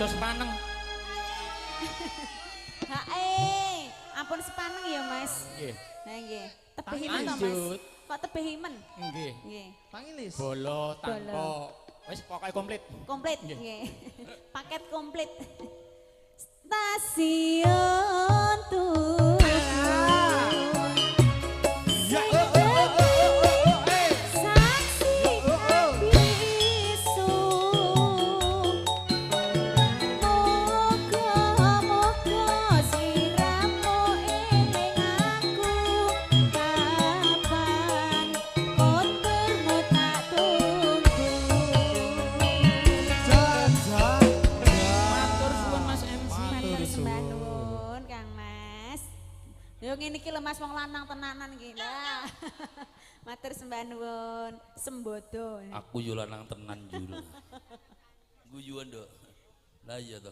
Aja sepaneng. Hae, ampun sepaneng ya, Mas. Nggih. Nah nggih. Tebehimen to, Mas. Lanjut. Kok tebehimen? Nggih. Nggih. Pangilis. Bolo tanpa wis pokoke komplit. Komplit Nggih. nggih. Paket komplit. Stasiun Tugu. Ya, oh, oh, oh, oh, oh, oh, eh. Saksi bisu. Moga-moga sliramu eling aku kapan konturmu tak tunggu. Jajan. Matur suwun Mas MC. Matur sembah nuwun Kang Mas. Yo ngene iki lho Mas wong lanang tenanan iki. Lah. Matur sembah nuwun, sembodo. Aku yo lanang tenan jul. Guyuan, Dok. Lah iya toh.